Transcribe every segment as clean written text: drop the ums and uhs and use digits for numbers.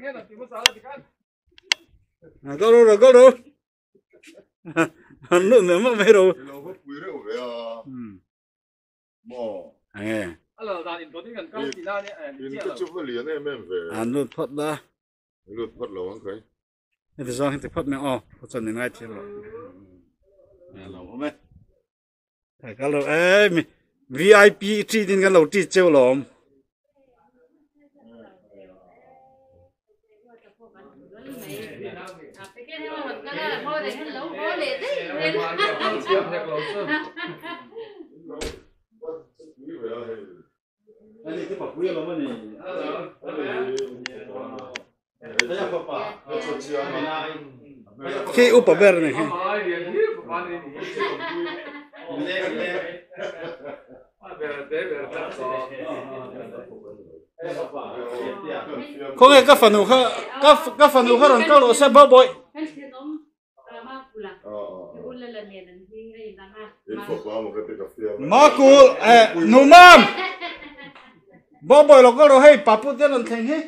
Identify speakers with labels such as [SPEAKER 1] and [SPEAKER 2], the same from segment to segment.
[SPEAKER 1] Kal ro kal ro. An lut mai mak mai ro.
[SPEAKER 2] Lo va pui reuh ve a. Maw.
[SPEAKER 1] Enge.
[SPEAKER 2] In te chu va lian em em ve.
[SPEAKER 1] An lut phawt la.
[SPEAKER 2] Lut phawt lo ang kai.
[SPEAKER 1] Heti zawng hi ti phawt mai aw. Khaw chuan min ngaithiam lo. Lo awm e. Kal ro e mi VIP treat in kan lo treat cheu lawm. Khi upa ber ni hi. Khawnge ka fanu kha ka ka fanu kha rawn kal rawh se bo bawih. Makul eh numam bo bawih lo kal rawh hei papu te rawn thleng hi.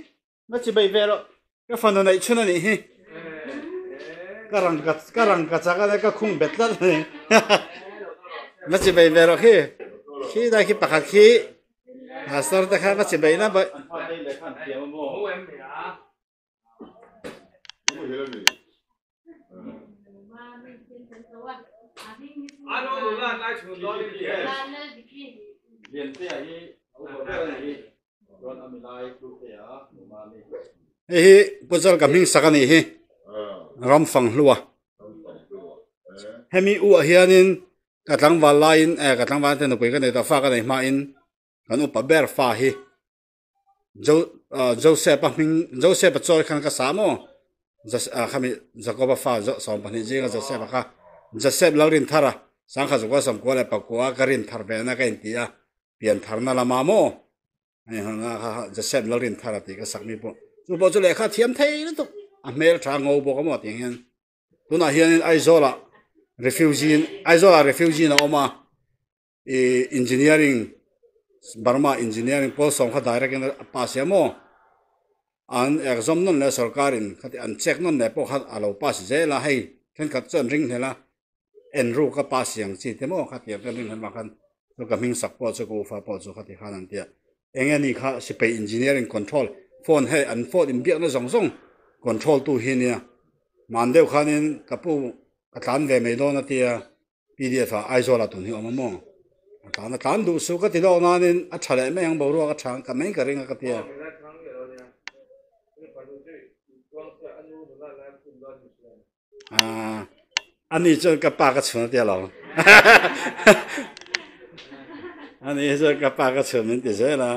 [SPEAKER 1] Na chi bei ve rawh. Ka fanu neih chhun a nih hi. Ka rang ka ka rang ka chak a ka khung bet tlat a ni. Na chi bei ve rawh khi. Khi dai khi pakhat khi pastor te kha va chi bei na bai. Hei hi Puchal ka hming sak a nih hi ram fang hlua hemi u ah hianin ka tlangval laiin eh ka tlangval te nupui ka nei tawh fa ka nei hmain kan upa ber fa hi Jo Joseph a hming Joseph a chawi khan ka sa maw khami Jacob a fa 12 zinga Joseph a kha Joseph Lalrinthara sangkhat zukua sawmkua leh pakua ka rinthar ve na ka inti a. Pian tharna lama maw hei hna kha Joseph Lalrinthara tih ka sak mi pawh chu pawh chu lehkha thiam thei lutuk a hmel tha ngo bawk a maw tih hian tunah hianin Aizawlah refugee Aizawlah refugee a awm a ih engineering Burma engineering pawl sawm kha direct in a pass sia maw an exam nawn leh sorkarin khati an check nawn leh pawh kha a lo pass zel a hei thenkhat chu an ring hlel a. En ruk a pa siang chi te maw kha tiang te ring han vang khan chu ka hming sak pawh chu ka ufa pawh chu khati khan an tia eng nge ni kha sipai engineering control phone hei an phone inbiakna zawng zawng control tu hi nia man deuh khanin ka pu ka tlan ve mai dawn a tia pdf ah Aizawl ah tun hi a awm a maw a tlan a tlan duh suh ka ti lawk nanin a tha leh mai ang boruak a tha ang ka mai ka ring a ka tia. Ah, ani chuan ka pa ka chhun a tia lo. Ani chuan ka pa ka chhun min ti zel a.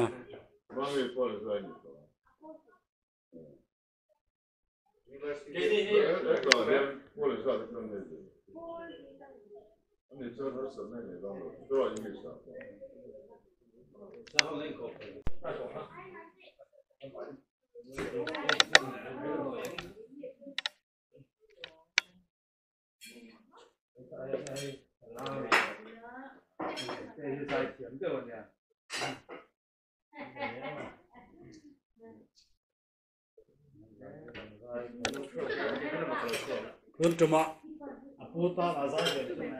[SPEAKER 1] Tun tumah a pu tan a zai ve chu mai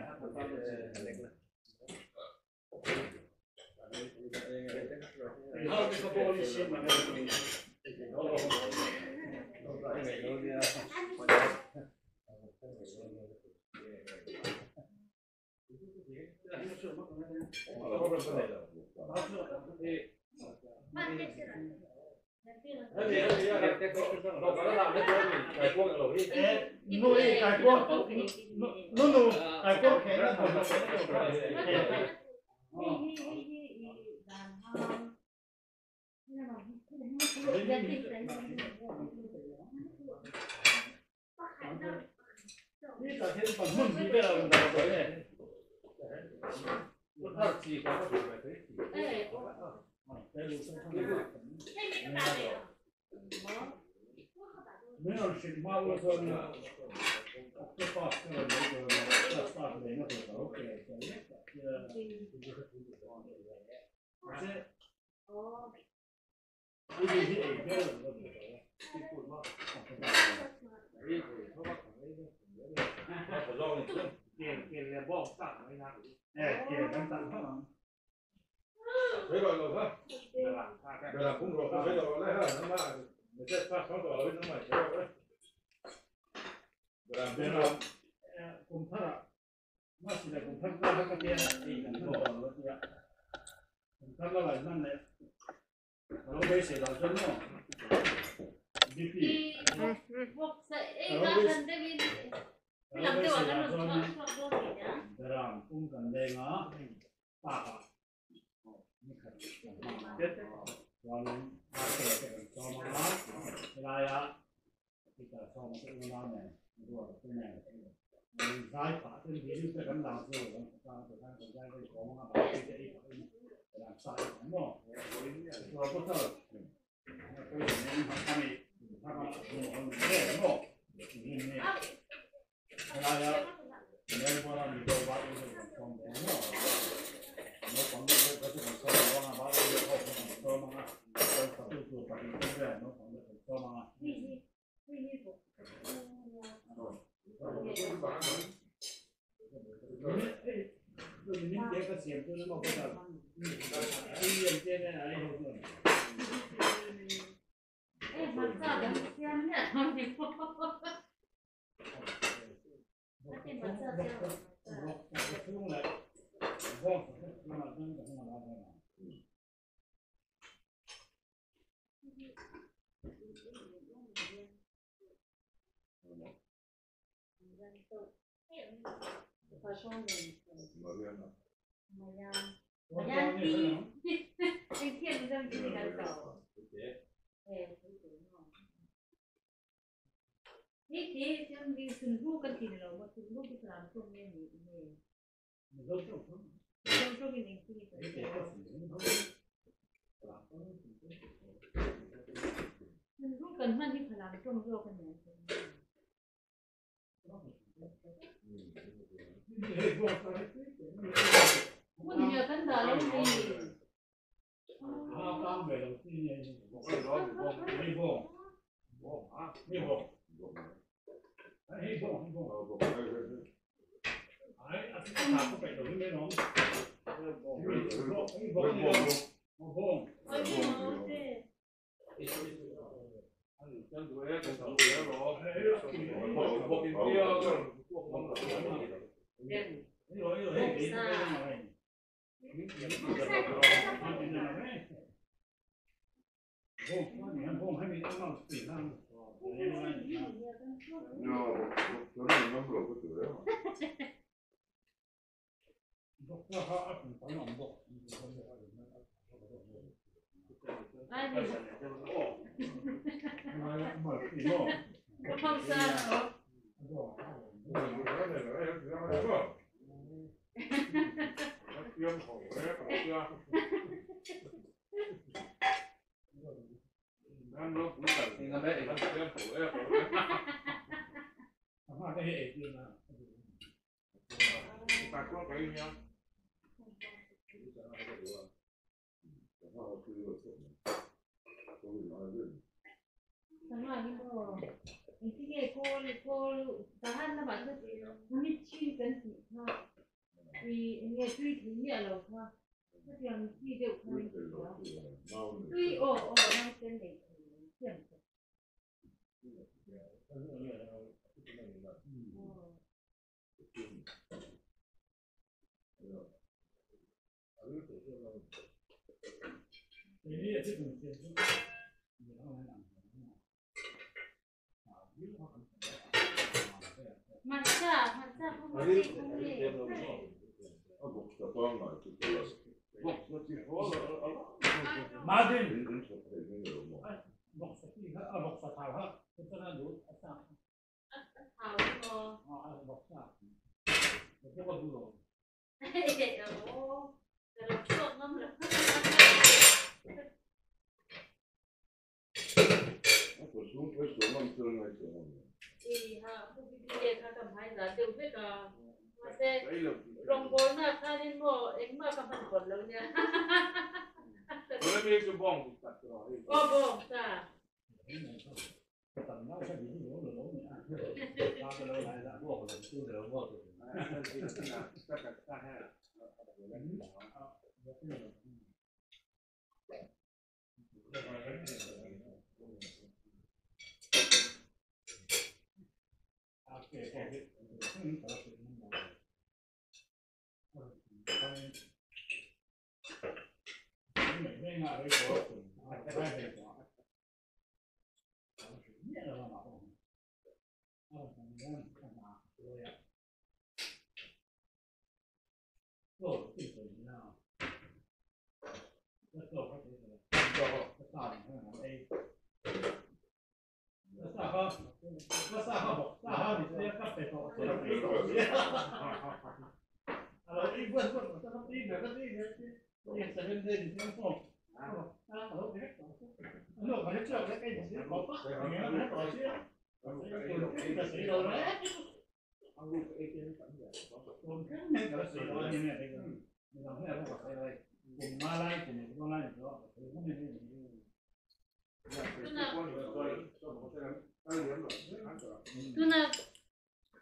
[SPEAKER 3] Tuna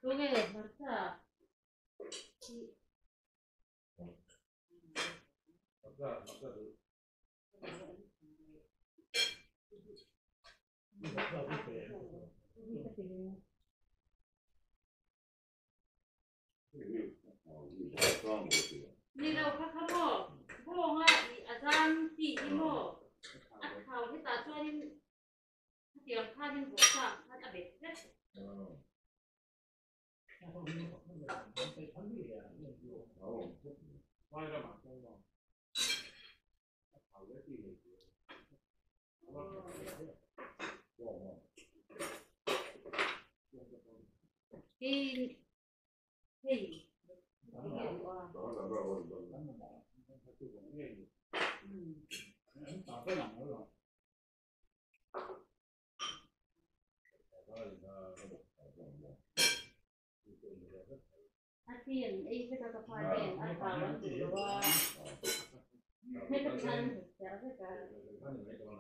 [SPEAKER 3] tunge hmarcha hi. Ni lo kha kha maw bawnga i a zam tih hi maw a thau hetah chuanin khatiang khanin vawksa ang khan a bet vek. Hi hei enge duh a. A ti an ei vek a ka fa ten a thau an duh lo a heta khan an hmu vek a.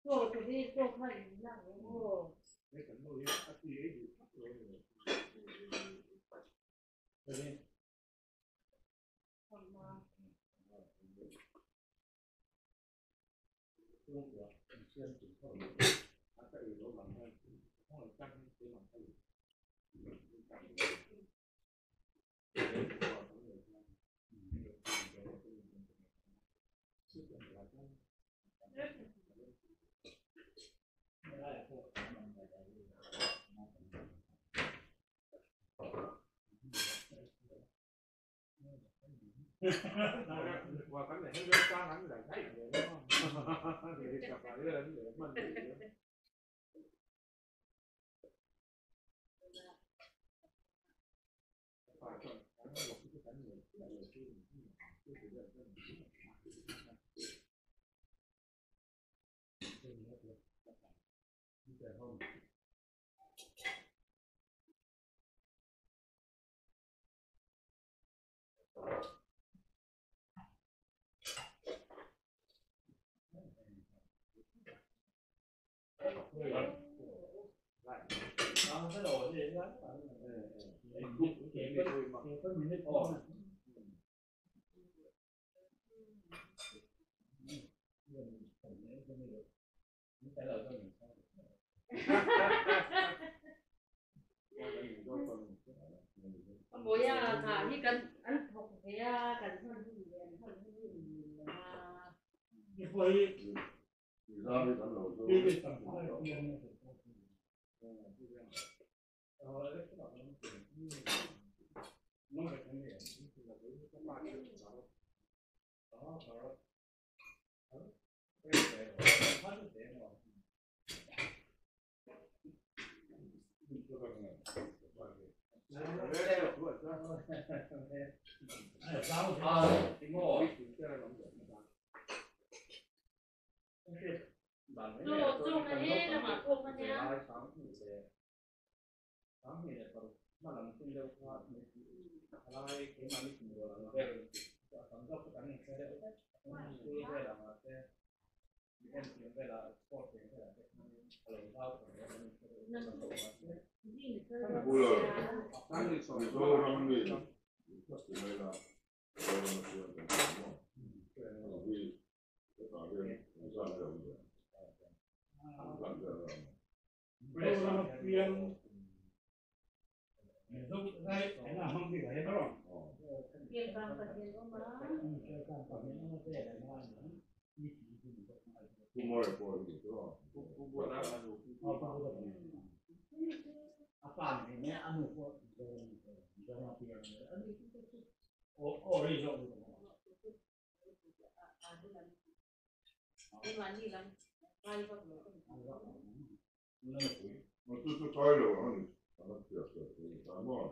[SPEAKER 3] Chaw te hi chaw kha in lak ve maw? Mawi a hna hi kan an thawk ve a kan hman hun leh an hman hun hi in lo a. Chaw chaw kha he lamah pawh kha nia.
[SPEAKER 2] Bula Mizoram mi ti mai la Mizoram a chuan kan ti maw hi hetah hian engzat nge awm ve engzat nge awm
[SPEAKER 4] Mizoram a piang Mizo zai ena hmang bik a he maw
[SPEAKER 2] Kumar pawh hi chu Chu chu kai lo ang a ni a hriat theih ta maw.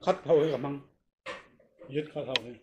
[SPEAKER 4] Khát thôi cả măng. Youth khat ho hi.